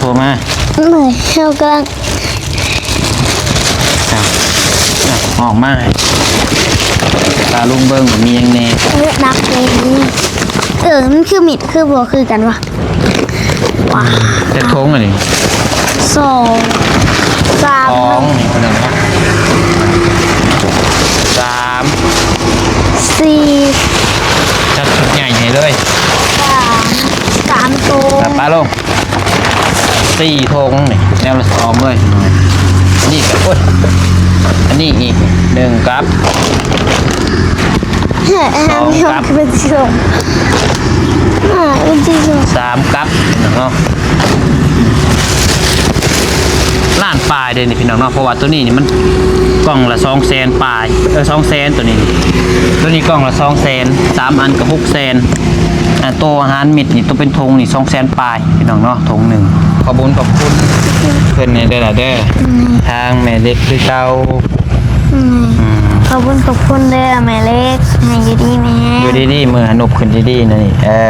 ໂທມາ ເອີຍ ເຮົາກຳລັງ ເອົາ ເອົາ ອອກມາໃຫ້ປ້າລຸງເບິ່ງວ່າມີຫຍັງແດ່. ເອີ ໜັກເດ ເອີ ມັນຄືມີດ ຄືບໍ່ຄືກັນວະ? ວ້າ ຈັກຖົງອັນນີ້? ສອງ ສາມ ສອງ ນີ້ພີ່ນ້ອງເນາະ ສາມ ສີ່ ຈັດຊຸດໃຫຍ່ໃຫ້ເລີຍ ສາມ ສາມໂຕ ປ້າ ປ້າລຸງ ສີ່ຖົງນີ້ ແນວລະສອງເລີຍ. ອັນນີ້ກະ ໂອ້ຍ ອັນນີ້ອີກໜຶ່ງກັບ ສອງກັບ ເປັນສີ່ ອ່າ ເປັນສີ່ ສາມກັບເນາະ. ລ້ານປາຍເດ້ນີ້ພີ່ນ້ອງເນາະ ເພາະວ່າໂຕນີ້ນີ້ມັນກ່ອງລະສອງແສນປາຍ ເອີ ສອງແສນ ໂຕນີ້ນີ້ ໂຕນີ້ກ່ອງລະສອງແສນ ສາມອັນກະຫົກແສນ. ອ່າ ໂຕອາຫານເມັດນີ້ ໂຕເປັນຖົງນີ້ ສອງແສນປາຍ ພີ່ນ້ອງເນາະ ຖົງໜຶ່ງ. ຂອບບຸນຂອບຄຸນເພິ່ນແດ່ເດີຫຼ້າເດີ ອືມ ທາງແມ່ເລັກຄືເກົ່າ. ອືມ ອືມ ຂອບຄຸນຂອບຄຸນເດີແມ່ເລັກ ໃຫ້ຢູ່ດີມີແຮງ ຢູ່ດີໆ ເມືອນົບຂຶ້ນດີໆ ນະນີ້. ເອີ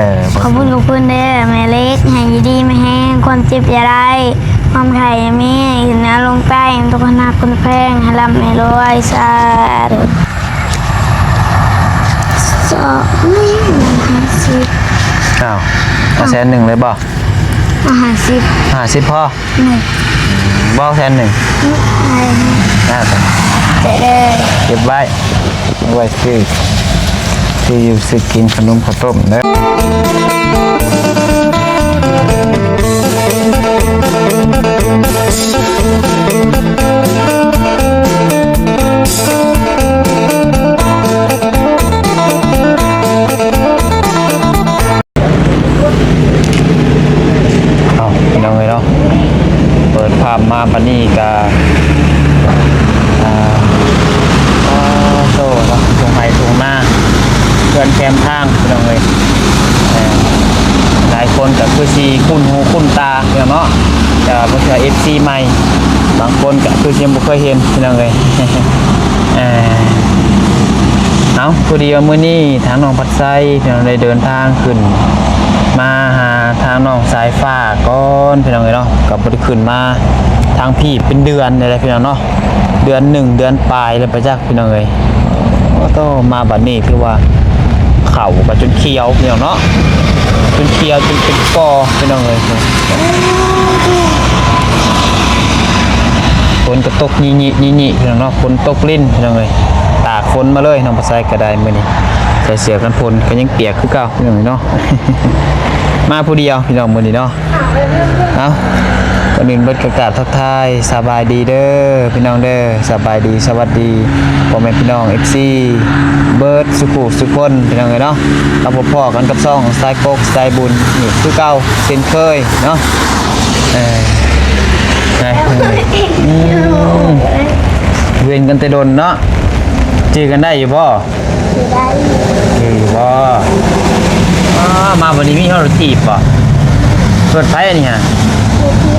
ຂອບຄຸນຂອບຄຸນເດີແມ່ເລັກ ໃຫ້ຢູ່ດີມີແຮງ ຄວາມເຈັບຢ່າໄດ້ ຄວາມໄຂ້ຢ່າມີ ຂຶ້ນເໜືອລົງໃຕ້ ທຸກຄົນຮັກຄົນແພງ ໃຫ້ລ່ຳໃຫ້ລວຍ ສາທຸ. ສອງຮ້ອຍຫ້າສິບ ອ້າວ ເອົາແສນໜຶ່ງເລີຍບໍ່? ເອົາຫ້າສິບ ຫ້າສິບພໍ? ໜຶ່ງ ບໍ່ເອົາແສນໜຶ່ງ? ອືມ ໄດ້ ໄດ້ ເກັບໄວ້ ເກັບໄວ້ຊື້ ຊື້ຢູ່ຊື້ກິນ ຂະໜົມເຂົ້າຕົ້ມເດີ. ເອົາ ພີ່ນ້ອງເອີຍເນາະ ເປີດພາບມາປານນີ້ກະ ອ່າ ໂອ້ໂຫ ເນາະ ທົ່ງໄຮ່ທົ່ງນາ ເຮືອນແຄມທາງ ພີ່ນ້ອງເອີຍ. ເອີ ຫຼາຍຄົນກະຄືຊິຄຸ້ນຫູຄຸ້ນຕາ ພີ່ນ້ອງເນາະ ແຕ່ວ່າບາງເທື່ອ ເອັຟຊີ ໃໝ່ ບາງຄົນກະຄືຊິຍັງບໍ່ເຄີຍເຫັນ ພີ່ນ້ອງເອີຍ. ເອີ ເອົາ ພໍດີວ່າມື້ນີ້ທາງນ້ອງ ໄຊ ພີ່ນ້ອງ ໄດ້ເດີນທາງຂຶ້ນມາຫາທາງນ້ອງສາຍຟ້າກ່ອນ ພີ່ນ້ອງເອີຍເນາະ ກໍບໍ່ໄດ້ຂຶ້ນມາທາງພີ້ເປັນເດືອນແລ້ວ ພີ່ນ້ອງເນາະ ເດືອນໜຶ່ງເດືອນປາຍແລ້ວປະຈັກ ພີ່ນ້ອງເອີຍ. ໂອ້ໂຕ ມາບັດນີ້ຖືວ່າເຂົ້າກໍຈົນຂຽວ ພີ່ນ້ອງເນາະ ຈົນຂຽວຈົນເປັນກໍ ພີ່ນ້ອງເອີຍ. ຝົນກໍຕົກຍິໆໆ ພີ່ນ້ອງເນາະ ຝົນຕົກລິນ ພີ່ນ້ອງເອີຍ ຕາກຝົນມາເລີຍ ນ້ອງປາໄຊກໍໄດ້ມື້ນີ້ ໃສ່ເສື້ອກັນຝົນກໍຍັງປຽກຄືເກົ່າ ພີ່ນ້ອງເອີຍເນາະ. ມາຜູ້ດຽວ ພີ່ນ້ອງ ມື້ນີ້ເນາະ. ເອົ້າ ກ່ອນອື່ນເບິດກໍກາບທັກທາຍສະບາຍດີເດີພີ່ນ້ອງເດີ ສະບາຍດີ ສະຫວັດດີພໍ່ແມ່ພີ່ນ້ອງ ເອັຟຊີ ເບິດສຸຜູ້ສຸຄົນ ພີ່ນ້ອງເອີຍເນາະ. ມາພົບພໍ້ກັນກັບຊ່ອງສະໄຕກົກສະໄຕບຸນອີກຄືເກົ່າເຊັ່ນເຄີຍເນາະ. ເອີ ໄດ້ ອືມ ເຫັນກັນແຕ່ດົນເນາະ ຈື່ກັນໄດ້ຢູ່ບໍ່? ໄດ້ ຄືບໍ່? ອ້າ ມາບັດນີ້ມີຮອດລົດຖີບບໍ່? ລົດໃຜອັນນີ້ຫະ? ລົດຖີບ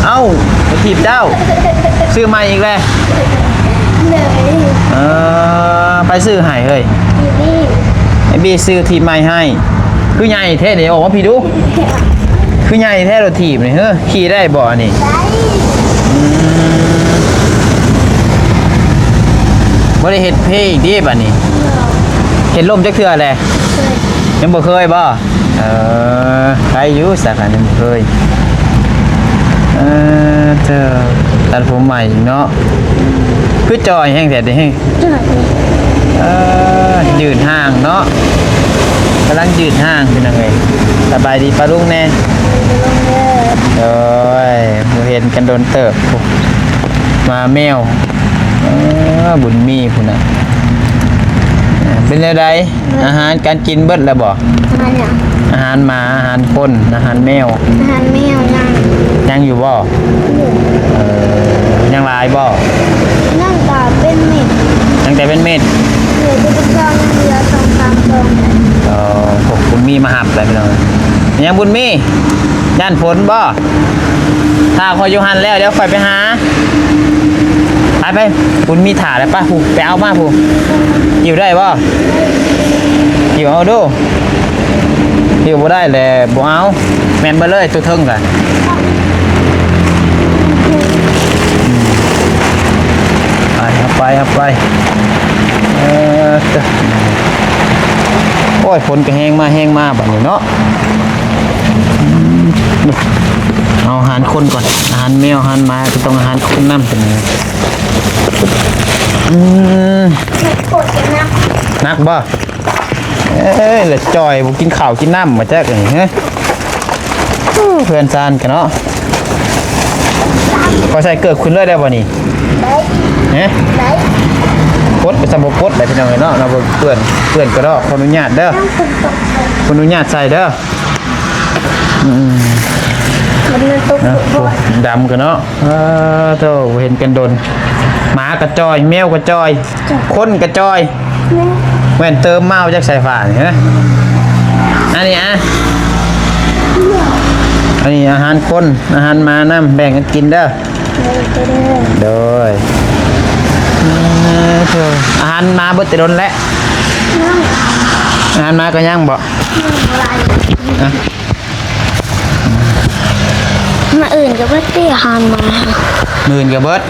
ເຮົາ. ເອົ້າ ລົດຖີບເຈົ້າ ຊື້ໃໝ່ອີກແລ້ວ? ເລີຍ ເອີ ໃຜຊື້ໃຫ້ເຮີ້ຍ? ບີບີ ອ້າຍບີຊື້ຖີບໃໝ່ໃຫ້. ຄືໃຫຍ່ແທ້ນີ້ ອອກມາພີ້ດູ ຄືໃຫຍ່ແທ້ລົດຖີບນີ້ ເຮີ້ຍ ຂີ່ໄດ້ບໍ່ອັນນີ້? ໄດ້ ອືມ ບໍ່ໄດ້ເຮັດເພອີກຕິບັດນີ້? ເຮັດລົ້ມຈັກເທື່ອແລ້ວ? ຍັງບໍ່ເຄີຍບໍ່? ເອີ ໄດ້ຢູ່ ສາຂາຍັງບໍ່ເຄີຍ. ເອີ ເທີ ຕັດຜົມໃໝ່ອີກເນາະ ຄືຈ່ອຍແຮງແທ້ເດ. ເອີ ຍືດຫ່າງເນາະ ກຳລັງຍືດຫ່າງ ພີ່ນ້ອງເອີຍ. ສະບາຍດີປ້າລຸງແດ່. ໂດຍ ບໍ່ເຫັນກັນດົນເຕີບ ມາແມວ. ເອີ ບຸນມີພຸ້ນນະ ເປັນແນວໃດ? ອາຫານການກິນເບິດແລ້ວບໍ່? ອາຫານຫຍັງ? ອາຫານໝາ ອາຫານຄົນ ອາຫານແມວ. ອາຫານແມວຍັງ. ຍັງຢູ່ບໍ່? ຢູ່. ເອີ ຍັງຫຼາຍບໍ່? ຍັງກະເປັນເມັດ ຍັງແຕ່ເປັນເມັດ. ເຫຼືອແຕ່ເປັນຊອງ ຍັງເຫຼືອສອງສາມຊອງ. ເອີ ພວກບຸນມີມາຮັບແລ້ວພີ່ນ້ອງ. ຍັງບຸນມີ ຢ້ານຝົນບໍ່? ຖ້າຂ້ອຍຢູ່ຫັ້ນແລ້ວ ດຽວຂ້ອຍໄປຫາ. ໄປໆ ບຸນມີຖ້າແລ້ວ ໄປພຸ້ນ ໄປເອົາມາພຸ້ນ. ຫິ້ວໄດ້ບໍ່? ຫິ້ວເອົາດູ. ຫິ້ວບໍ່ໄດ້ແຫຼະ ບໍ່ເອົາ. ແມ່ນເບິດເລີຍ ໂຕເທິງກະ ໄປ ເອົາໄປ ເອີ ໂອ້ຍ ຝົນກໍແຮງມາ ແຮງມາບາດນີ້ເນາະ. ເອົາອາຫານຄົນກ່ອນ ອາຫານແມວ ອາຫານໝາ ກໍຕ້ອງອາຫານຄົນນຳ ເປັນຫຍັງ? ອືມ ໜັກບໍ່? ເອີຍ ລະຈ່ອຍ ບໍ່ກິນເຂົ້າກິນນ້ຳມາຈັກນີ້ ຮະ? ເພື່ອນຊານກັນເນາະ. ຂໍໃສ່ເກີບຂຶ້ນເລີຍໄດ້ບໍ່ນີ້? ໄດ້ ຮະ? ໄດ້ ປົດໄປຊະ ບໍ່ປົດໄດ້ພີ່ນ້ອງເອີຍເນາະ. ເນາະ ເບິ່ງເປື້ອນ ເປື້ອນກະດອກ. ຂໍອະນຸຍາດເດີ ຂໍອະນຸຍາດໃສ່ເດີ. ອືມ ມັນຕົກ ດຳກັນເນາະ. ເອີ ໂທ້ ບໍ່ເຫັນກັນດົນ. ໝາກະຈ່ອຍ ແມວກະຈ່ອຍ ຄົນກະຈ່ອຍ. ແມ່ນເຕີມມາຈາກສາຍຟ້ານີ້ ຮະ? ອັນນີ້ອະ ອັນນີ້ອາຫານຄົນ ອາຫານໝານຳ ແບ່ງກັນກິນເດີ. ໂດຍ ເອີ ໂທ້ ອາຫານໝາເບິດແຕ່ດົນແລ້ວ. ອາຫານໝາກໍຍັງບໍ່? ອະ ມື້ອື່ນກໍເບິດຕິ ອາຫານໝາ. ມື້ອື່ນກໍເບິດ.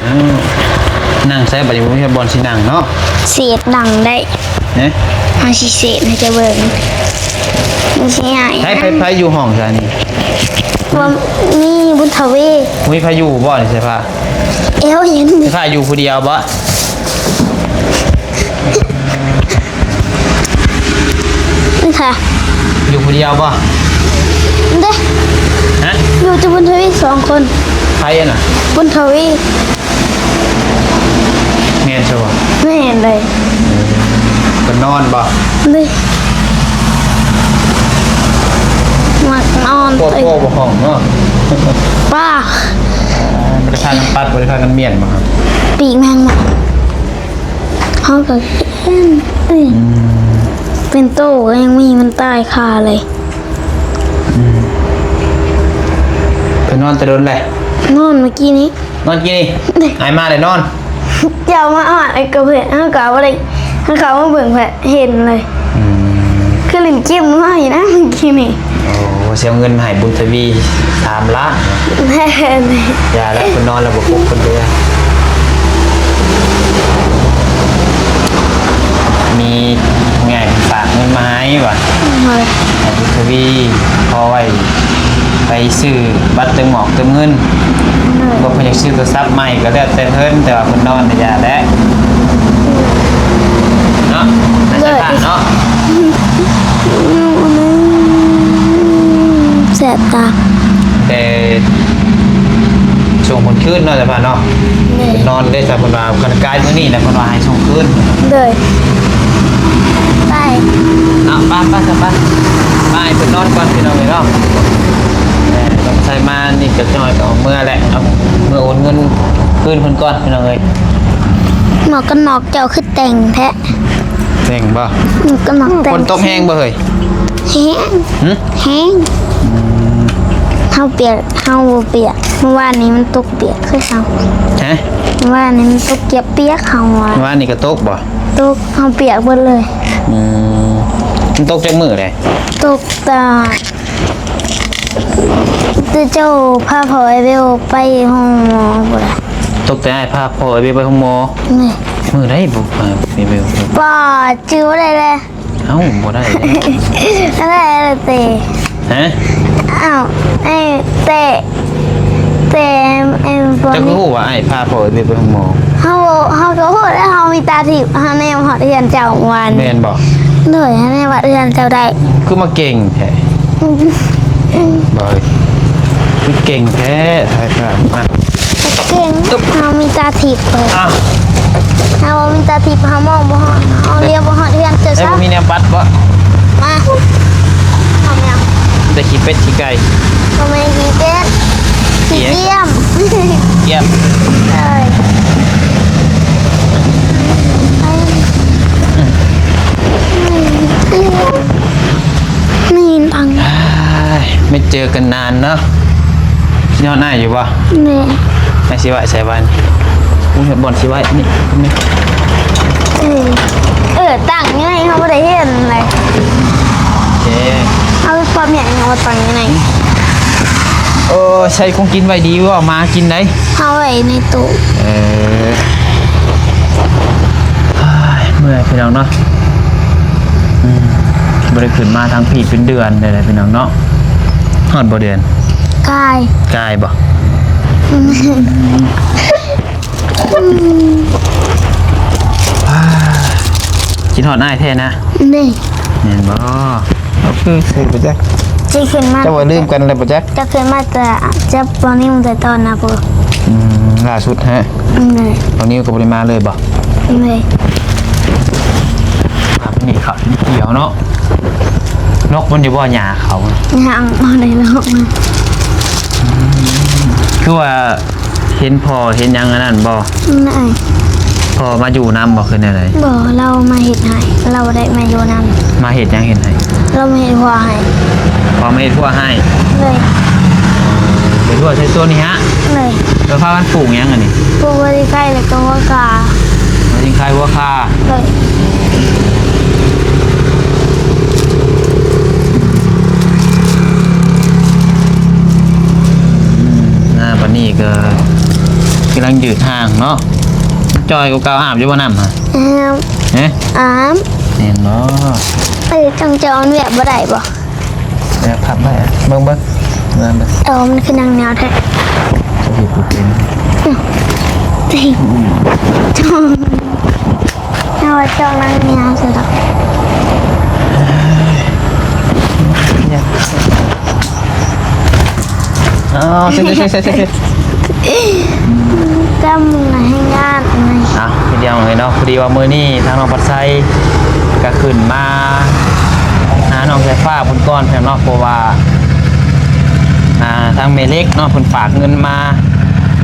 ອືມ ນັ່ງໃສບາດນີ້? ບໍ່ມີບ່ອນຊິນັ່ງເນາະ. ເສດນັ່ງໄດ້. ຮະ? ເຮົາຊິເສດໃຫ້ເຈົ້າເບິ່ງ. ມັນຊິໃຫ້ ໃຜ ໃຜ ໃຜຢູ່ຫ້ອງຊະນີ້? ວ່າມີບຸນທະວີ. ມີໃຜຢູ່ບໍ່ນີ້ ສາຍຟ້າ? ແອວເຫັນ ສາຍຟ້າຢູ່ຜູ້ດຽວບໍ່? ນີ້ຄ່ະ ຢູ່ຜູ້ດຽວບໍ່? ເດ້ ຮະ? ຢູ່ແຕ່ບຸນທະວີສອງຄົນ. ໃຜຫັ້ນນະ? ບຸນທະວີ. ແມ່ນຊະບໍ່? ແມ່ນເລີຍ. ເພິ່ນນອນບໍ່? ເດ້ ມັກນອນ. ໂອ້ ໂອ້ ບໍ່ຫ້ອງເນາະ ປ້າ. ອ່າ ບໍ່ໄດ້ພາກັນປັດ ບໍ່ໄດ້ພາກັນມ້ຽນບໍ່? ປີກແມງມັນ ເຮົາກໍເຫັນ ເອີຍ ອືມ ເປັນໂຕກໍຍັງມີ ມັນຕາຍຄາເລີຍ. ອືມ ເພິ່ນນອນແຕ່ດົນແລ້ວ? ນອນມື້ກີ້ນີ້. ນອນກີ້ນີ້? ອ້າຍມາແລ້ວນອນ. ເຈົ້າມາຮອດ ໄອ້ກະເພື່ອນ ເຮົາກໍບໍ່ໄດ້ ເຮົາເຂົ້າມາເບິ່ງ ເຫັນເລີຍ. ອືມ ຄືຫຼິ້ນເກມມາຢູ່ນະມື້ກີ້ນີ້. ໂອ້ ຊິເອົາເງິນມາໃຫ້ບຸນທະວີສາມລ້ານ. ແມ່ນ. ຢ່າແລ້ວ ເພິ່ນນອນແລ້ວບໍ່ປຸກເພິ່ນເດີ. ມີຜູ້ໃຫຍ່ເພິ່ນຝາກເງິນມາໃຫ້ວ່າ ໂດຍ ໃຫ້ບຸນທະວີພໍໄວ້ໄປຊື້ບັດເຕີມໝອກເຕີມເງິນ. ໂດຍ ເພາະເພິ່ນຢາກຊື້ໂທລະສັບໃໝ່ກໍແລ້ວແຕ່ເພິ່ນ ແຕ່ວ່າເພິ່ນນອນແລ້ວ ຢ່າແລ້ວເນາະ. ໂດຍ ເນາະ ແສບຕາ. ແຕ່ຊ່ວງກາງຄືນເນາະ ສາຍຟ້າເນາະ. ແມ່ນ. ນອນໄດ້ ສາຍ ເພິ່ນວ່າ ຄັນກາຍມື້ນີ້ນະ ເພິ່ນວ່າໃຫ້ຊ່ວງຄືນ. ໂດຍ ໄປ ເອົາ ໄປ ໄປ ໄປ ໄປ ເພິ່ນນອນກ່ອນ ພີ່ນ້ອງເອີຍເນາະ. ແມ່ ຕ້ອງໃຊ້ມານີ້ຈັກໜ້ອຍກໍອອກເມືອແຫຼະ. ເອົາ ເມືອໂອນເງິນຄືນເພິ່ນກ່ອນ ພີ່ນ້ອງເອີຍ. ໝວກກັນນັອກເຈົ້າຄືແຕ່ງແທ້. ແຕ່ງບໍ່? ໝວກກັນນັອກແຕ່ງ. ຝົນຕົກແຮງບໍ່ເຮີ້ຍ? ແຮງ. ຫື? ແຮງ. ອືມ ເຮົາປຽກ ເຮົາບໍ່ປຽກ. ມື້ວານນີ້ມັນຕົກປຽກຄືເຮົາ. ຮະ? ມື້ວານນີ້ມັນຕົກປຽກໆ ເຮົາວ່າ. ວານນີ້ກໍຕົກບໍ່? ຕົກ ເຮົາປຽກເບິດເລີຍ. ອືມ ມັນຕົກຈັກມື້ແລ້ວ? ຕົກແຕ່ ແຕ່ເຈົ້າພາພໍ່ໄອ້ເບວໄປໂຮງໝໍພຸ້ນລະ. ຕົກແຕ່ອ້າຍພາພໍ່ໄອ້ເບວໄປໂຮງໝໍ. ແມ່ນ. ມື້ໃດບໍ່ພາໄອ້ເບວ? ບໍ່ ຈື່ບໍ່ໄດ້ແລ້ວ. ເອົ້າ ບໍ່ໄດ້ເດ້. ແລ້ວແຕ່. ຮະ? ອ້າວ ໄອ້ແຕ່ ແຕ່ ໄອ້ ເຈົ້າຄືຮູ້ວ່າອ້າຍພາພໍ່ໄອ້ເບວໄປໂຮງໝໍ? ເຮົາ ເຮົາກໍຮູ້ແລ້ວ ເຮົາມີຕາທິບ ເຮົາແນມຮອດເຮືອນເຈົ້າວານ. ແມ່ນບໍ່? ໂດຍ ເຮົາແນມຮອດເຮືອນເຈົ້າໄດ້. ຄືມາເກັ່ງແທ້. ບໍ່ ຄືເກັ່ງແທ້ ຖ່າຍພາບມາ. ເກັ່ງ. ເຮົາມີຕາທິບເລີຍ. ອ້າວ ເຮົາບໍ່ມີຕາທິບ ເຮົາມອງບໍ່ຮອດ ເຮົາລຽວບໍ່ຮອດເຮືອນເຈົ້າ. ໃສ່ບໍ່ມີແນວປັດບໍ່? ມາ ເອົາຫຍັງ? ແຕ່ຂີ້ເປັດຂີ້ໄກ່. ບໍ່ແມ່ນຂີ້ເປັດ ຂີ້ກຽມ. ກຽມ. ເອີຍ ນີ້ຕັງ. ໄມ່ເຈີກັນນານເນາະ. ຍ້ອນອ້າຍຢູ່ບໍ່? ແມ່ນ. ອ້າຍຊິໄວ້ໃສວະນີ້? ມີບ່ອນຊິໄວ້ນີ້ ນີ້. ເອີ ເອີ ຕັ້ງຢູ່ໃນ ເຮົາບໍ່ໄດ້ເຫັນເລີຍ. ໂອເຄ ເຮົາໄປປ້ອມຫຍັງ ເຮົາຕັ້ງຢູ່ໃນ. ເອີ ໃສ່ຂອງກິນໄວ້ດີບໍ່? ໝາກິນໄດ໋. ເຮົາໄວ້ໃນຕູ້. ເອີ. ເມື່ອຍພີ່ນ້ອງເນາະ ອືມ ບໍ່ໄດ້ຂຶ້ນມາທາງພີ້ເປັນເດືອນແລ້ວພີ່ນ້ອງເນາະ. ຮອດບໍ່ເດືອນ? ກາຍ ກາຍບໍ່? ອືມ ຄິດຮອດອ້າຍແທ້ນະ. ນີ້ ແມ່ນບໍ່? ເອົາຄືຊື່ໄປຈັກ ຊິຂຶ້ນມາ ເຈົ້າວ່າລືມກັນແລ້ວບໍ່ຈັກ ຈະຂຶ້ນມາແຕ່ຈັບປານິວແຕ່ຕອນນະພຸ້ນ. ອືມ ລ່າສຸດຮະ. ອືມ ປານິວກໍບໍ່ໄດ້ມາເລີຍບໍ່? ແມ່ນ. ອ່າ ນີ້ເຂົາກິນຂຽວເນາະ. ນົກມັນຢູ່ບໍ່ຫຍ້າເຂົາ? ຍັງບໍ່ໄດ້ນົກມາ. ອືມ ຄືວ່າ ເຫັນພໍ່ເຫັນຫຍັງອັນນັ້ນບໍ່? ນາຍ ພໍ່ມາຢູ່ນຳບໍ່ ຄືແນວໃດ? ບໍ່ ລາວມາເຮັດໄຮ່ ລາວບໍ່ໄດ້ມາຢູ່ນຳ. ມາເຮັດຫຍັງເຮັດໄຮ່? ລາວມາເຮັດຮົ້ວໄຮ່. ພໍ່ມາເຮັດຮົ້ວໄຮ່? ໂດຍ. ເຮັດຮົ້ວໃສ່ໂຊນນີ້ຮະ? ໂດຍ. ເອີ ພາກັນປູກຫຍັງອັນນີ້? ປູກເຫືອງໄຂ່ ແລ້ວກໍຫົວຂ່າ. ເຫືອງໄຂ່ ຫົວຂ່າ. ໂດຍ. ອືມ ອ່າ ບັດນີ້ກໍກຳລັງຢືດຮ່າງເນາະ. ຈ່ອຍກວ່າເກົ່າ ອາບຢູ່ບໍ່ນ້ຳຫະ? ອາບ. ຮະ? ອາບ. ແມ່ນບໍ່? ເອີ ຈັ່ງຈະອອນວຽກບໍ່ໄດ້ບໍ່? ແລ້ວພັບໄວ້ ເບິ່ງ ເບິ່ງ ເບິ່ງ ເບິ່ງ. ເອີ ມັນຄືໜັງຍາວແທ້. ເຈົ້າເຮັດບໍ່ເປັນ. ອືມ ເອົາໄວ້ເຈາະໜັງຍາວຊະດອກ. ເອົາ ເຊັດ ເຊັດ ເຊັດ ເຊັດ. ຈຳໃຫ້ງານ ເອົາ ເຮັດຫຍັງເລີຍເນາະ. ພໍດີວ່າມື້ນີ້ທາງນ້ອງພັດໄຊກໍຂຶ້ນມາຫານ້ອງສາຍຟ້າເພິ່ນກ່ອນເນາະ ເພາະວ່າ ອ່າ ທາງແມ່ເລັກເນາະ ເພິ່ນຝາກເງິນມາ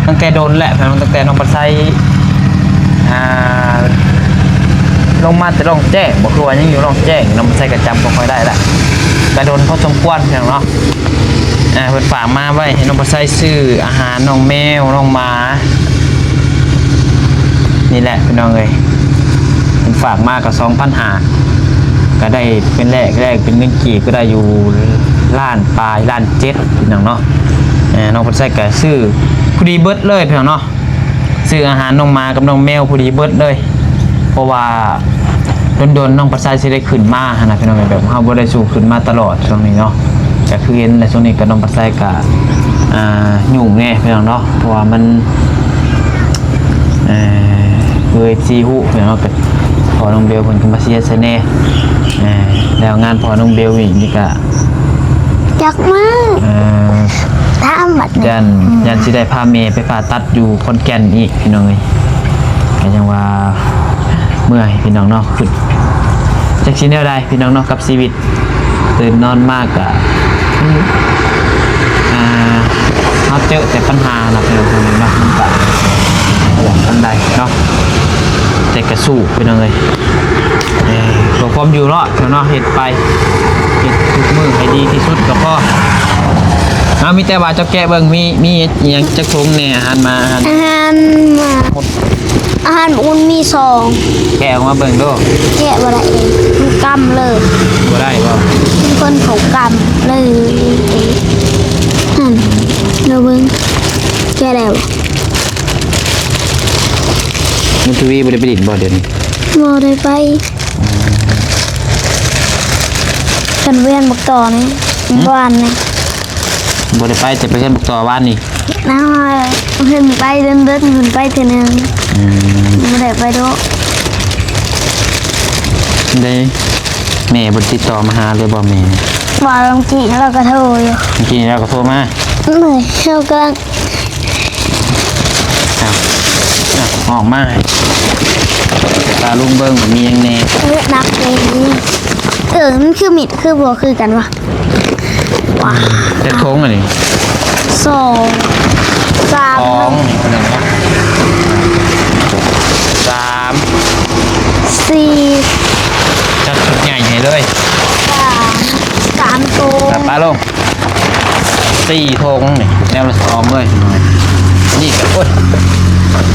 ຕັ້ງແຕ່ດົນແລ້ວເນາະ ຕັ້ງແຕ່ນ້ອງພັດໄຊ ອ່າ ລົງມາແຕ່ລ່ອງແຈ້ງ ບໍ່ ຄືວ່າຍັງຢູ່ລ່ອງແຈ້ງ ນ້ອງພັດໄຊກໍຈຳບໍ່ຄ່ອຍໄດ້ລະ ກໍດົນພໍສົມຄວນເນາະ. ອ່າ ເພິ່ນຝາກມາໄວ້ໃຫ້ນ້ອງປາໄຊຊື້ອາຫານນ້ອງແມວນ້ອງໝານີ້ແຫຼະພີ່ນ້ອງເອີຍ. ເພິ່ນຝາກມາກໍສອງພັນຫ້າ ກໍໄດ້ເປັນແລກ ແລກເປັນເງິນກີບກໍໄດ້ຢູ່ລ້ານປາຍ ລ້ານເຈັດພີ່ນ້ອງເນາະ. ເອີ ນ້ອງປາໄຊກໍຊື້ພໍດີເບິດເລີຍພີ່ນ້ອງເນາະ. ຊື້ອາຫານນ້ອງໝາກັບນ້ອງແມວພໍດີເບິດເລີຍ ເພາະວ່າດົນໆ ນ້ອງປາໄຊຊິໄດ້ຂຶ້ນມາຫັ້ນນະພີ່ນ້ອງ. ແບບເຮົາບໍ່ໄດ້ສູ່ຂຶ້ນມາຕະຫຼອດຊ່ວງນີ້ເນາະ ກໍຄືເຫັນໃນຊ່ວງນີ້ກໍນ້ອງປາໄຊກໍ ອ່າ ຫຍຸ້ງແດ່ພີ່ນ້ອງເນາະ ເພາະວ່າມັນ ເອີ ຄືເອັຟຊີຮູ້ພີ່ນ້ອງເນາະ ກໍພໍ່ນ້ອງເບວເພິ່ນກໍມາເຊຍໃສ່ແດ່. ເອີ ແລ້ວງານພໍ່ນ້ອງເບວອີກນີ້ກໍ ຈັກມື້ ເອີ ຖາມບັດນີ້ ຢ້ານ ຢ້ານຊິໄດ້ພາແມ່ໄປຜ່າຕັດຢູ່ຂອນແກ່ນອີກພີ່ນ້ອງເອີຍ. ກໍຍັງວ່າເມື່ອຍພີ່ນ້ອງເນາະ ຄຶດຈັກຊິແນວໃດພີ່ນ້ອງເນາະ ກັບຊີວິດ ຕື່ນນອນມາກໍ ອ່າ ເຮົາເຈີແຕ່ປັນຫານະພີ່ນ້ອງເນາະ ມັນກໍບໍ່ປານໃດເນາະ ແຕ່ກໍສູ້ພີ່ນ້ອງເອີຍ. ເອີ ເພື່ອຄວາມຢູ່ລອດເນາະ ເຮັດໄປ ເຮັດທຸກມື້ໃຫ້ດີທີ່ສຸດກໍພໍ. ເອົາ ມີແຕ່ວ່າເຈົ້າແກະເບິ່ງ ມີ ມີອີ່ຫຍັງຈັກຖົງແດ່ ອາຫານໝາ ອາຫານ ອາຫານໝາ ອາຫານອຸ່ນມີສອງ ແກະອອກມາເບິ່ງດູ. ແກະບໍ່ໄດ້ເດ້ ມັນກຳເລີຍ. ບໍ່ໄດ້ບໍ່? ເປັນຄົນເຂົາກຳເລີຍ. ຫັ້ນ ລອງເບິ່ງ ແກະໄດ້ບໍ່? ບຸນທະວີບໍ່ໄດ້ໄປຫຼິ້ນບໍ່ດຽວນີ້? ບໍ່ໄດ້ໄປ. ເພິ່ນໄປເຮືອນບັກຕໍ່ນີ້ ຫືມ ວານນີ້. ບໍ່ໄດ້ໄປ ແຕ່ໄປເຮືອນບັກຕໍ່ວານນີ້. ນາ ເພິ່ນໄປເດີນໆ ເພິ່ນໄປເທື່ອໜຶ່ງ. ອືມ ບໍ່ໄດ້ໄປໂດ. ໄດ້ ແມ່ບໍ່ຕິດຕໍ່ມາຫາເລີຍບໍ່ແມ່? ວ່າລອງກີ້ລາວກໍໂທຢູ່. ກີ້ລາວກໍໂທມາ. ເມື່ອຍ ເຮົາກຳລັງ ອ້າວ ອອກມາ ພາລຸງເບິ່ງວ່າມີຫຍັງແດ່. ເອີ ໜັກເດ. ເອີ ມັນຄືມີດ ຄືບໍ່ຄືກັນວະ? ວ້າ ຈັກຖົງອັນນີ້? ສອງ ສາມ ສອງ ນີ້ເພິ່ນເອີ້ນວ່າ ສາມ ສີ່ ຈັດຊຸດໃຫຍ່ໃຫ້ເລີຍ. ສາມ ສາມໂຕ ປະລົງ. ສີ່ຖົງນີ້ ແນວລະສອງເລີຍ. ອັນນີ້ກໍ ໂອ້ຍ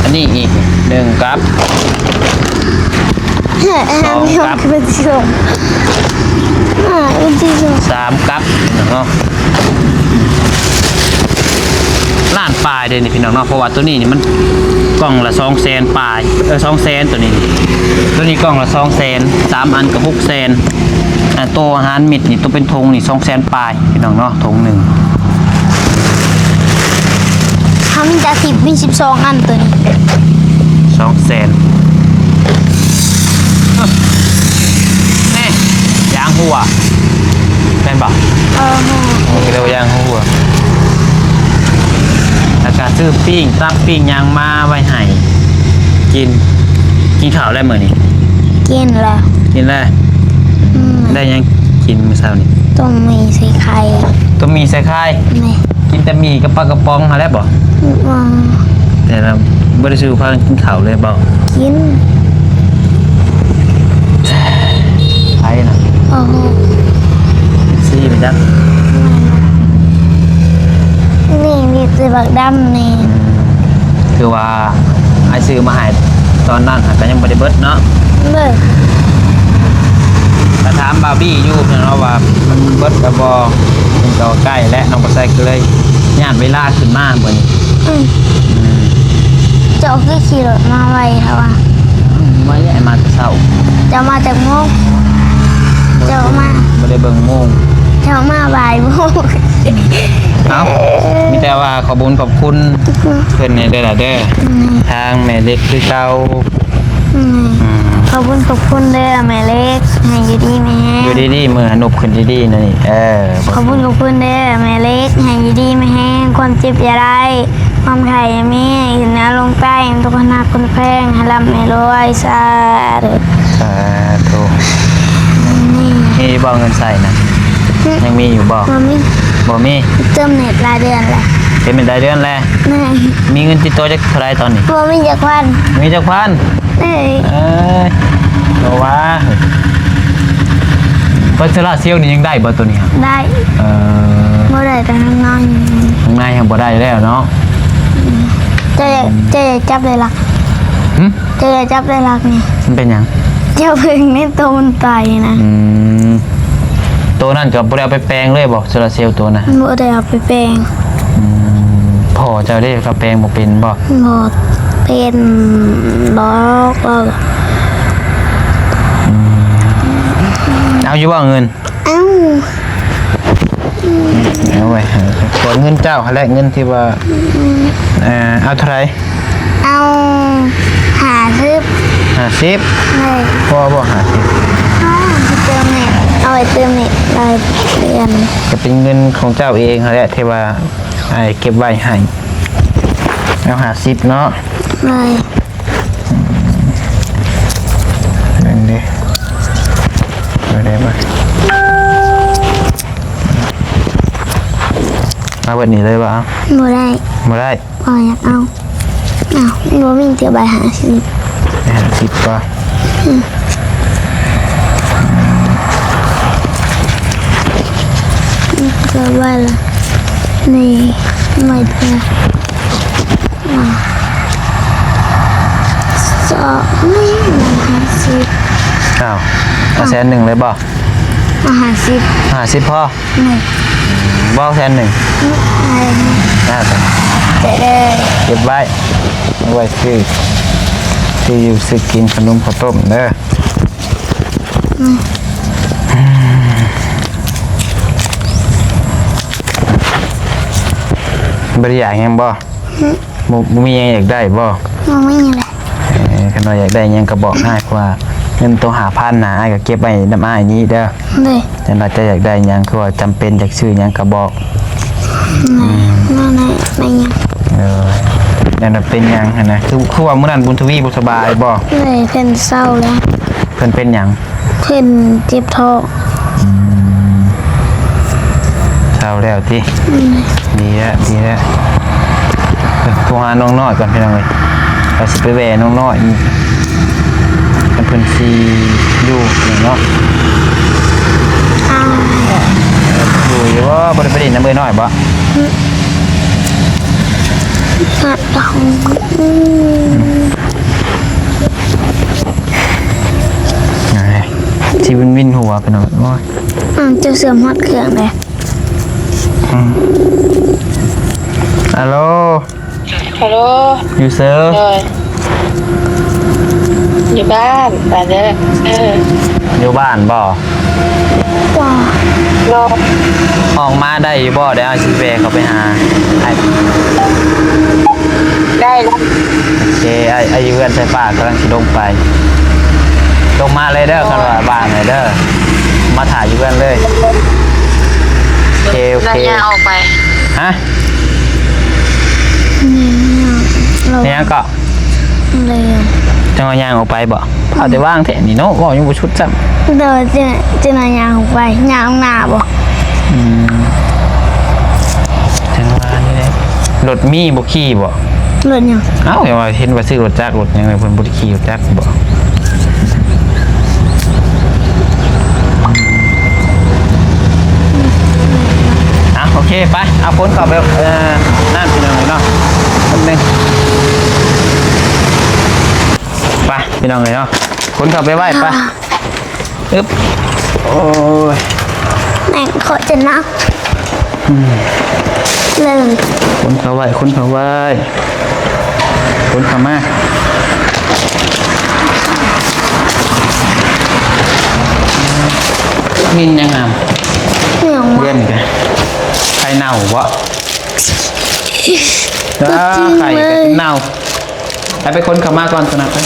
ອັນນີ້ອີກໜຶ່ງກັບ ສອງກັບ ເປັນສີ່ຖົງ ອ່າ ເປັນສີ່ຖົງ ສາມກັບເນາະ. ຫຼ ອັນປາຍເດ້ນີ້ພີ່ນ້ອງເນາະ ເພາະວ່າໂຕນີ້ນີ້ມັນກ່ອງລະສອງແສນປາຍ ເອີ ສອງແສນ ໂຕນີ້ ໂຕນີ້ກ່ອງລະສອງແສນ ສາມອັນກໍຫົກແສນ ອ່າ ໂຕອາຫານເມັດນີ້ ໂຕເປັນຖົງນີ້ ສອງແສນປາຍພີ່ນ້ອງເນາະ ຖົງໜຶ່ງ ເຮົາມີຈັກສິບ ມີສິບສອງອັນໂຕນີ້ ສອງແສນ ນີ້ ຢາງຮົ່ວ ແມ່ນບໍ່? ເອີ ຮູ້ ເອີ້ນວ່າຢາງຮົ່ວ ແລ້ວກະຊື້ປີ້ງຕັບປີ້ງຫຍັງມາໄວ້ໃຫ້ກິນ. ກິນເຂົ້າແລ້ວມື້ນີ້? ກິນແລ້ວ ກິນແລ້ວ. ອືມ ໄດ້ຫຍັງກິນມື້ເຊົ້ານີ້? ຕົ້ມໝີ່ໃສ່ໄຂ່. ຕົ້ມໝີ່ໃສ່ໄຂ່? ແມ່ນ. ກິນແຕ່ໝີ່ກັບປາກະປ໋ອງຫັ້ນແຫຼະບໍ? ອືມ ແຕ່ລະບໍ່ໄດ້ສູ່ພາກັນກິນເຂົ້າເລີຍບໍ? ກິນ. ໃຜນະ? ໂອ້ໂຫ ເອັຟຊີ ໄປຈັກ. ນີ້ມີແຕ່ບັກດຳນີ້. ອືມ ຄືວ່າອ້າຍຊື້ມາໃຫ້ຕອນນັ້ນຫາກະຍັງບໍ່ໄດ້ເບິດເນາະ. ເບິດ. ກະຖາມບາວບີຢູ່ເນາະວ່າມັນເບິດແລ້ວບໍ່? ເພິ່ນກໍໃກ້ແລ້ວ ນ້ອງປາໄຊກໍເລີຍຍາດເວລາຂຶ້ນມາມື້ນີ້. ອືມ ອືມ ເຈົ້າຄືຂີ່ລົດມາໄວແທ້ວະ? ອືມ ໄວແຫຼະ ມາແຕ່ເຊົ້າ. ເຈົ້າມາຈັກໂມງ? ເຈົ້າມາ ບໍ່ໄດ້ເບິ່ງໂມງ. ເຈົ້າມາບ່າຍໂມງ. ເອົ້າ ມີແຕ່ວ່າຂອບບຸນຂອບຄຸນເພິ່ນແດ່ເດີຫຼະເດີ. ອືມ ທາງແມ່ເລັກຄືເກົ່າ. ອືມ ອືມ ຂອບຄຸນຂອບຄຸນເດີແມ່ເລັກ ໃຫ້ຢູ່ດີມີແຮງ ຢູ່ດີໆ ເມືອນຸບຂຶ້ນດີໆ ນະນີ້. ເອີ ຂອບຄຸນຂອບຄຸນເດີແມ່ເລັກ ໃຫ້ຢູ່ດີມີແຮງ ຄວາມເຈັບຢ່າໄດ້ ຄວາມໄຂ້ຢ່າມີ ຂຶ້ນເໜືອລົງໃຕ້ ທຸກຄົນຮັກຄົນແພງ ໃຫ້ລ່ຳໃຫ້ລວຍ ສາທຸ ສາທຸ. ອືມ ມີບໍ່ເງິນໃຊ້ນະ? ຫຶ ຍັງມີຢູ່ບໍ່? ບໍ່ມີ ບໍ່ມີ. ເຕີມເນັດຫຼາຍເດືອນແລ້ວ ເຕີມເນັດຫຼາຍເດືອນແລ້ວ. ແມ່ນ. ມີເງິນຕິດໂຕຈັກເທົ່າໃດຕອນນີ້? ບໍ່ມີຈັກພັນ. ມີຈັກພັນ? ເອີຍ ເອີຍ ບໍ່ວ່າ ເພິ່ນໂຊລາເຊວນີ້ຍັງໄດ້ບໍ່ໂຕນີ້? ໄດ້. ເອີ ບໍ່ໄດ້ແຕ່ຂ້າງໃນ ຂ້າງໃນຍັງບໍ່ໄດ້ແລ້ວເນາະ. ອືມ ເຈົ້າ ເຈົ້າຢ່າຈັບໄດ້ລັກ. ຫຶ ເຈົ້າຢ່າຈັບໄດ້ລັກນີ້. ມັນເປັນຫຍັງ? ເຈົ້າເບິ່ງໃນໂຕມັນໄຕນະ. ອືມ ໂຕນັ້ນກໍບໍ່ໄດ້ເອົາໄປແປງເລີຍບໍ່ ໂຊລາເຊວໂຕນັ້ນ? ບໍ່ໄດ້ເອົາໄປແປງ. ອືມ ພໍ່ເຈົ້າເດ້ ເຂົາແປງບໍ່ເປັນບໍ່? ບໍ່ເປັນດອກ. ອືມ ເອົາຢູ່ບໍ່ເງິນ? ເອົາ ເອົາໄວ້ໃຫ້ ເງິນເຈົ້າຫັ້ນແຫຼະ ເງິນທີ່ວ່າ ອືມ ເອົາເທົ່າໃດ? ເອົາຫ້າສິບ. ຫ້າສິບ? ແມ່ນ. ພໍບໍ່ຫ້າສິບ? ພໍ ຊິເຕີມເນັດ ເອົາໄວ້ເຕີມເນັດລາຍເດືອນ. ກໍເປັນເງິນຂອງເຈົ້າເອງຫັ້ນແຫຼະ ທີ່ວ່າອ້າຍເກັບໄວ້ໃຫ້. ເອົາຫ້າສິບເນາະ. ແມ່ນ. ເບິ່ງເດ້ ບໍ່ໄດ້ບໍ່ ເອົາເບິດນີ້ເລີຍບໍ່? ເອົາ ບໍ່ໄດ້ ບໍ່ໄດ້. ບໍ່ຢາກເອົາ. ອ້າວ ບໍ່ມີແຕ່ໃບຫ້າສິບ. ໃບຫ້າສິບບໍ່? ອືມ ກໍໄວ້ລະ ນີ້ ໄວ້ເທື່ອ ສອງ ນີ້ ຫ້າສິບ. ອ້າວ ເອົາແສນໜຶ່ງເລີຍບໍ່? ເອົາຫ້າສິບ. ຫ້າສິບພໍ? ແມ່ນ. ບໍ່ເອົາແສນໜຶ່ງ? ອືມ ເອົາ ເກັບໄວ້ ເກັບໄວ້ ເອົາໄວ້ຊື້ ຊື້ຢູ່ຊື້ກິນ ຂະໜົມເຂົ້າຕົ້ມເດີ. ອືມ ບໍ່ໄດ້ຢາກຫຍັງບໍ່? ຫຶ ບໍ່ ບໍ່ມີຫຍັງຢາກໄດ້ບໍ່? ບໍ່ມີແຫຼະ. ເອີ ຄັນວ່າຢາກໄດ້ຫຍັງກໍບອກອ້າຍ ເພາະວ່າເງິນໂຕຫ້າພັນນະ ອ້າຍກໍເກັບໄວ້ນຳອ້າຍນີ້ເດີ. ໂດຍ. ຄັນວ່າເຈົ້າຢາກໄດ້ຫຍັງ ຄືວ່າຈຳເປັນຢາກຊື້ຫຍັງກໍບອກ. ໂດຍ. ອືມ ແນວໃດ ໄດ້ຫຍັງ? ເອີ ແນວໃດ ເປັນຫຍັງຫັ້ນນະ? ຄື ຄືວ່າມື້ນັ້ນບຸນທະວີບໍ່ສະບາຍບໍ່? ໂດຍ. ເພິ່ນເຊົາແລ້ວ. ເພິ່ນເປັນຫຍັງ? ເພິ່ນເຈັບທ້ອງ. ອືມ ເຊົາແລ້ວຕິ? ອືມ ດີແລ້ວ ດີແລ້ວ. ໂທຫານ້ອງນ້ອຍກ່ອນ ພີ່ນ້ອງເອີຍ ວ່າຊິໄປແວ່ນ້ອງນ້ອຍ ຄັນເພິ່ນຊິຢູ່ນີ້ເນາະ. ອ້າວ ຢູ່ຢູ່ບໍ່? ບໍ່ໄດ້ໄປຫຼິ້ນນຳເອື້ອຍນ້ອຍບໍ່? ອືມ ອືມ ຊິວິນໆຫົວໄປໜ້ອຍ. ໂອ້ຍ ອ້າວ ເຈົ້າເຊື່ອມຮອດເຄື່ອງເດ້. ອືມ ຮັລໂຫຼ ຮັລໂຫຼ ຢູ່ເຊີ? ໂດຍ ຢູ່ບ້ານ ບາດເດີ. ເອີ ຢູ່ບ້ານບໍ່? ບໍ່ ໂດຍ. ອອກມາໄດ້ຢູ່ບໍ່? ດຽວອ້າຍຊິແວ່ເຂົ້າໄປຫາ. ໄດ້ ໂອເຄ. ອ້າຍ ອ້າຍຢູ່ເຮືອນສາຍຟ້າ ກຳລັງຊິລົງໄປ. ລົງມາເລີຍເດີ ຄັນວ່າວ່າງເລີຍເດີ ມາຖ້າຢູ່ເຮືອນເລີຍ. ໂອເຄ ໂອເຄ. ລະຍ່າງອອກໄປ. ຮະ? ແມ່ນຫຍັງເກາະ? ແລ້ວ ຈັ່ງວ່າຍ່າງອອກໄປບໍ? ພາແຕ່ວ່າງແທ້ນີ້ເນາະ ເວົ້າຍັງບໍ່ຊຸດຊ້ຳ. ໂດຍ ຈະ ຈະຍ່າງອອກໄປ ຍ່າງນຳໜ້າບໍ? ອືມ ຈັ່ງວ່ານີ້ແຫຼະ. ລົດມີບໍ່ຂີ່ບໍ? ລົດຫຍັງ? ເອົ້າ ແຕ່ວ່າເຫັນວ່າຊື້ລົດຈັກລົດຫຍັງ ເພິ່ນບໍ່ໄດ້ຂີ່ລົດຈັກບໍ? ອ່ະ ໂອເຄ ໄປ ເອົາຄົນເຂົ້າໄປ ເອີ ນັ້ນ ພີ່ນ້ອງເອີຍເນາະ ແປັບໜຶ່ງ ໄປ ພີ່ນ້ອງເອີຍເນາະ ຄົນເຂົ້າໄປໄວ້ ໄປ. ອຶບ ໂອ້ຍ ແມ່ງໂຄດຈະໜັກ. ອືມ ເລີ່ມ ຄົນເຂົ້າໄວ້ ຄົນເຂົ້າໄວ້ ຄົນເຂົ້າມາ. ມິນຫຍັງຫາ? ຫຍັງວະ? ເລື່ອນກະ ໄຂ່ເນົາບໍ? ຕົວຈິງເລີຍ ໄຂ່ກະເນົາ. ໄປ ໄປຄົນເຂົ້າມາກ່ອນ ຕົວນັ້ນໄປ.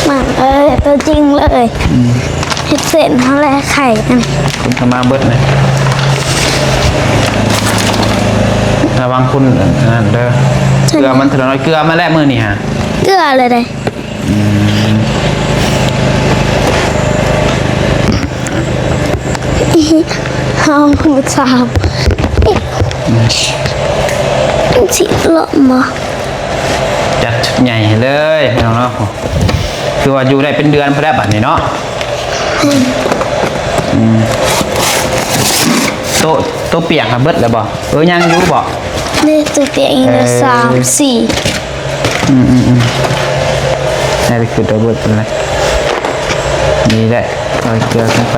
ມາເອີຍ ຕົວຈິງເລີຍ. ອືມ ເຮັດເສັ້ນເຮົາແລະໄຂ່ນັ້ນ. ຄົນເຂົ້າມາເບິດນະ. ລະວັງຄົນອັນນັ້ນເດີ. ເກືອມັນເທື່ອໜ້ອຍ ເກືອມາແລ້ວມື້ນີ້ຫາ. ເກືອເລີຍເດ້. ອືມ ເຮົາຜູ້ສາວ ອືມ ຊິເລາະມາ. ຈັດຊຸດໃຫຍ່ໃຫ້ເລີຍພີ່ນ້ອງເນາະ. ຄືວ່າຢູ່ໄດ້ເປັນເດືອນພຸ້ນແຫຼະບາດນີ້ເນາະ. ອືມ ອືມ ໂຕະ ໂຕະປຽກຫາເບິດແລ້ວບໍ່? ເອີ ຍັງຢູ່ບໍ່? ນີ້ໂຕະປຽກອີກແລ້ວ ເອີ ສາມ ສີ່. ອືມໆໆ ໃຫ້ໄປຂຶ້ນໄປເບິດພຸ້ນແຫຼະ. ນີ້ແຫຼະ ເອົາເກືອຂຶ້ນໄປ.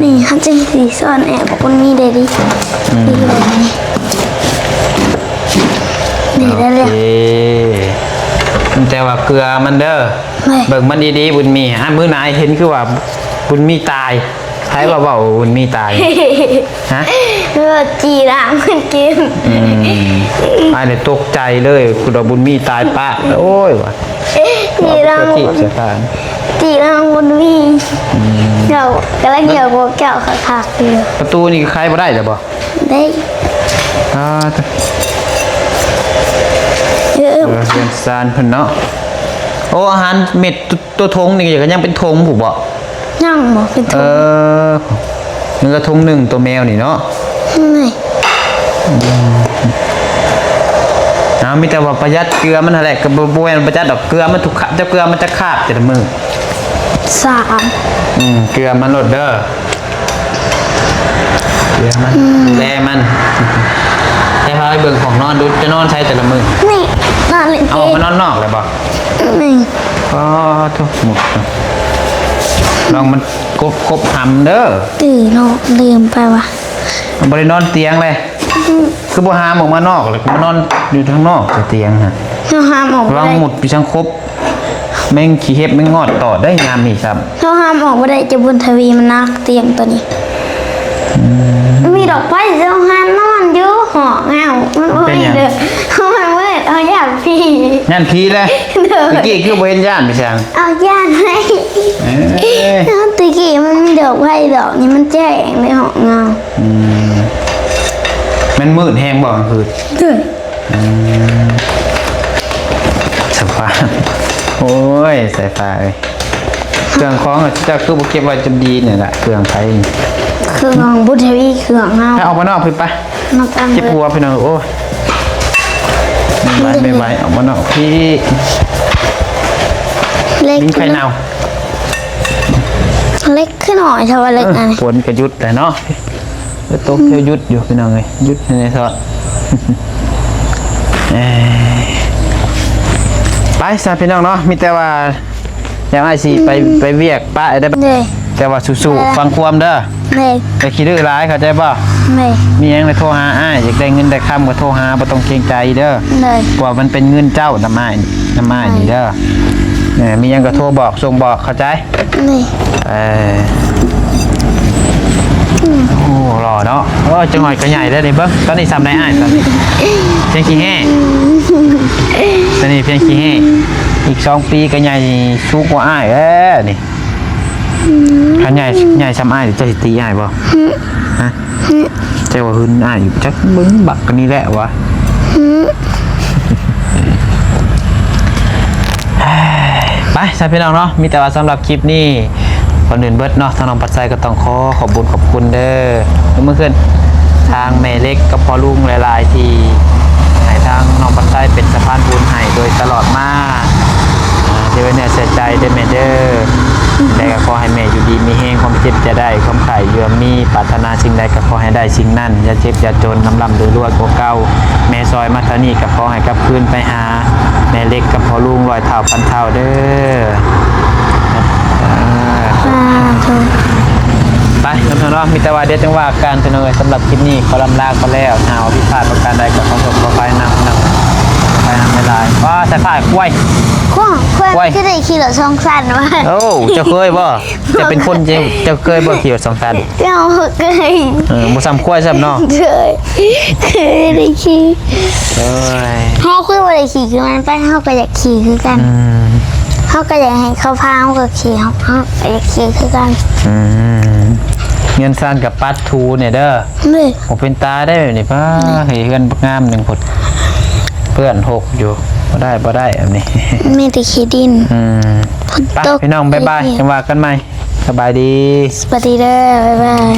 ນີ້ ເຮົາຈະຊິຊ້ອນແອບຄົນນີ້ໄດ້ດິ. ອືມ ນີ້ ນີ້ ນີ້ ນີ້ ໄດ້ແລ້ວ. ໂອເຄ ແຕ່ວ່າເກືອມັນເດີ ເບິ່ງມັນດີໆ ບຸນມີ. ອັນມື້ໜ້າເຫັນຄືວ່າບຸນມີຕາຍ. ໃຜວ່າເວົ້າບຸນມີຕາຍ? ຮະ? ເວົ້າຈີ່ລາງມັນກິນ. ອືມ ອ້າຍນີ້ຕົກໃຈເລີຍ ຄິດວ່າບຸນມີຕາຍປະ. ໂອ້ຍ ວ່າ ຈີ່ລາງ ຈີ່ລາງບຸນມີ. ອືມ ເຈົ້າກຳລັງເວົ້າພວກເຈົ້າຄັກໆຢູ່. ປະຕູນີ້ໄຂບໍ່ໄດ້ແລ້ວບໍ່? ໄດ້. ອ່າ ເອີ ເອີ ເຮືອນຊານເພິ່ນເນາະ. ໂອ້ ອາຫານເມັດ ໂຕ ໂຕຖົງນີ້ກໍຍັງເປັນຖົງພຸ້ນບໍ່? ຍັງບໍ່ເປັນຖົງ. ເອີ ຍັງກະຖົງໜຶ່ງໂຕແມວນີ້ເນາະ. ນີ້ ອືມ ເອົາ ມີແຕ່ວ່າປະຢັດເກືອມັນຫັ້ນແຫຼະ. ກໍບໍ່ ບໍ່ແມ່ນປະຢັດດອກ ເກືອມັນທຸກຄາບ. ເຈົ້າເກືອມັນຈັກຄາບແຕ່ລະມື້? ສາມ. ອືມ ເກືອມັນໂລດເດີ. ເກືອມັນ ອືມ ດູແລມັນ. ແຕ່ພາໄປເບິ່ງຫ້ອງນອນດູ ຈະນອນໃສແຕ່ລະມື້? ນີ້ ນອນຫຼິ້ນເກມ. ເອົາອອກມານອນນອກແລ້ວບໍ່? ນີ້ ອໍ ໂທ້ ໝົດ ລອງມັນກົບ ກົບຫຳເດີ. ເອີເນາະ ລືມໄປວ່າ ມັນບໍ່ໄດ້ນອນຕຽງເລີຍ. ອືມ ຄືບໍ່ຫາມອອກມານອກ ແລ້ວກໍມານອນຢູ່ທາງນອກຕຽງຫັ້ນ? ເຮົາຫາມອອກບໍ່ໄດ້ ລອງໝຸດໄປທາງຄົບ. ແມງຂີ້ເຫັບແມງງອດຕອດໄດ້ຍາມນີ້ຊ້ຳ. ເຮົາຫາມອອກບໍ່ໄດ້ ເຈົ້າບຸນທະວີ ມັນໜັກຕຽງໂຕນີ້. ອືມ ມີດອກໄຟ ເຮົາຫານອນຢູ່ຫ້ອງເຮົາ ມັນບໍ່ມີເດີ. ເຮົາຫາເວີດ ເຮົາຢ້ານຜີ. ຢ້ານຜີແຫຼະ. ໂດຍ ຕະກີ້ຄືບໍ່ເຫັນຢ້ານໄປຊັ້ນ? ເອົາ ຢ້ານໄວ້. ເອີ ຕະກີ້ມັນມີດອກໄຟດອກນີ້ ມັນແຈ້ງໃນຫ້ອງເຮົາ. ອືມ ແມ່ນມືດແຮງບໍ່ກາງຄືນ? ໂດຍ. ອືມ ສະພາບ ໂອ້ຍ ສາຍຟ້າເອີຍ ເຄື່ອງຂອງເຈົ້າຄືບໍ່ເກັບໄວ້ຈົນດີນີ້ລະ ເຄື່ອງໃຜນີ້? ເຄື່ອງບຸນທະວີ ເຄື່ອງເຮົາ. ໄປອອກມານອກພີ້ໄປ. ເຈັບຫົວພີ່ນ້ອງ. ໂອ້ຍ ໄວໆ ອອກມານອກພີ້. ເຫຼັກ ໄຂ່ເນົາ ເຫຼັກຄືໜ້ອຍແທ້ວ່າເຫຼັກ. ເອີ ອັນນີ້ ຝົນກໍຢຸດແລ້ວເນາະ. ຕົກເທື່ອຢຸດຢູ່ພີ່ນ້ອງເອີຍ ຢຸດໃຫ້ແນ່ຊອດ. ເອີ ໄປຊະພີ່ນ້ອງເນາະ ມີແຕ່ວ່າ ດຽວອ້າຍຊິໄປ ອືມ ໄປວຽກປະໄດ້. ແຕ່ວ່າສູ້ໆ ເອີ ຟັງຄວາມເດີ. ໂດຍ ຢ່າຂີ້ດື້ຫຼາຍ ເຂົ້າໃຈບໍ່? ໂດຍ ມີຫຍັງລະໂທຫາອ້າຍ ຢາກໄດ້ເງິນໄດ້ຄຳກໍໂທຫາ ບໍ່ຕ້ອງເກງໃຈເດີ. ໂດຍ ເພາະວ່າມັນເປັນເງິນເຈົ້ານຳອ້າຍ ນຳອ້າຍນີ້ເດີ. ເອີ ມີຫຍັງກໍໂທບອກ ສົ່ງບອກ ເຂົ້າໃຈ? ໂດຍ ເອີ ໂອ້ ຫຼໍ່ເນາະ. ໂອ້ ຈັກໜ້ອຍກໍໃຫຍ່ແລ້ວນີ້ ເບິ່ງ ຕອນນີ້ສ່ຳໃດອ້າຍ ຕອນນີ້ ພຽງຂີ້ແຮ້ ຕອນນີ້ພຽງຂີ້ແຮ້ ອີກສອງປີກໍໃຫຍ່ສູງກວ່າອ້າຍແລ້ວນີ້. ຄັນໃຫຍ່ ໃຫຍ່ສ່ຳອ້າຍ ເຈົ້າຊິຕີອ້າຍບໍ່? ຮະ? ເຈົ້າວ່າຫຶງອ້າຍຢູ່ ຈັກເບິ່ງບັກອັນນີ້ແຫຼະວະ. ໄປຊະພີ່ນ້ອງເນາະ ມີແຕ່ວ່າສຳລັບຄລິບນີ້ ກ່ອນອື່ນເບິດເນາະ ທາງນ້ອງປັດໄຊກໍຕ້ອງຂໍຂອບບຸນຂອບຄຸນເດີ ຍົກມືຂຶ້ນ ທາງແມ່ເລັກກັບພໍ່ລຸງຫຼາຍໆ ທີ່ໃຫ້ທາງນ້ອງປັດໄຊເປັນສະພານບຸນໃຫ້ໂດຍຕະຫຼອດມາ. ອ່າ ຢ່າໄວ້ເນື້ອເສຍໃຈເດີແມ່ເດີ. ແຕ່ກໍຂໍໃຫ້ແມ່ຢູ່ດີມີແຮງ ຄວາມເຈັບຢ່າໄດ້ ຄວາມໄຂ້ຢ່າມີ ປາດຖະໜາສິ່ງໃດກໍຂໍໃຫ້ໄດ້ສິ່ງນັ້ນ ຢ່າເຈັບຢ່າຈົນ ລ່ຳໆລວຍໆກວ່າເກົ່າ. ແມ່ຊ່ອຍມາເທົ່ານີ້ກໍຂໍໃຫ້ກັບຄືນໄປຫາແມ່ເລັກກັບພໍ່ລຸງຮ້ອຍເທົ່າພັນເທົ່າເດີ. ສາທຸ ໄປ ພີ່ນ້ອງເນາະ ມີແຕ່ວ່າດຽວຈັ່ງວ່າກັນ ພີ່ນ້ອງເອີຍ. ສຳລັບຄລິບນີ້ຂໍລ່ຳລາກ່ອນແລ້ວ ຖ້າວ່າຜິດພາດປະການໃດກໍຂໍໂທດຂໍອະໄພນຳ ພີ່ນ້ອງ ຂໍອະໄພນຳຫຼາຍໆ. ວ້າ ສາຍພາຍຄວາຍ ຄວາຍ ຄວາຍ ຄວາຍ ຄືໄດ້ຂີ່ລົດສອງຊັ້ນວະ? ໂອ້ ເຈົ້າເຄີຍບໍ່? ເຈົ້າເປັນຄົນ ເຈົ້າ ເຈົ້າເຄີຍບໍ່ຂີ່ລົດສອງຊັ້ນ? ເຈົ້າເຄີຍ. ເອີ ບໍ່ສ່ຳຄວາຍຊ້ຳເນາະ. ເຄີຍ ເຄີຍໄດ້ຂີ່. ໂອ້ຍ ເຮົາຄືບໍ່ໄດ້ຂີ່ຄືມັນ ໄປເຮົາກໍຢາກຂີ່ຄືກັນ. ອືມ ເຮົາກໍຢາກໃຫ້ເຂົາພາ ເຮົາກໍຂີ່ ເຮົາ ເຮົາກໍຢາກຂີ່ຄືກັນ. ອືມ ເຮືອນຊານກໍປັດຖູແດ່ເດີ. ນີ້ ໂອ້ ເປັນຕາໄດ້ແບບນີ້ ປ້າ ເຮັດເຮືອນບັກງາມໜຶ່ງພຸ້ນ ເປື້ອນຫົກຢູ່. ບໍ່ໄດ້ ບໍ່ໄດ້ແບບນີ້ ມີແຕ່ຂີ້ດິນ. ອືມ ຝົນ ໄປ ຕົກ ພີ່ນ້ອງ ບາຍບາຍ ຈັງວ່າກັນໃໝ່. ສະບາຍດີ ສະບາຍດີເດີ ບາຍບາຍ.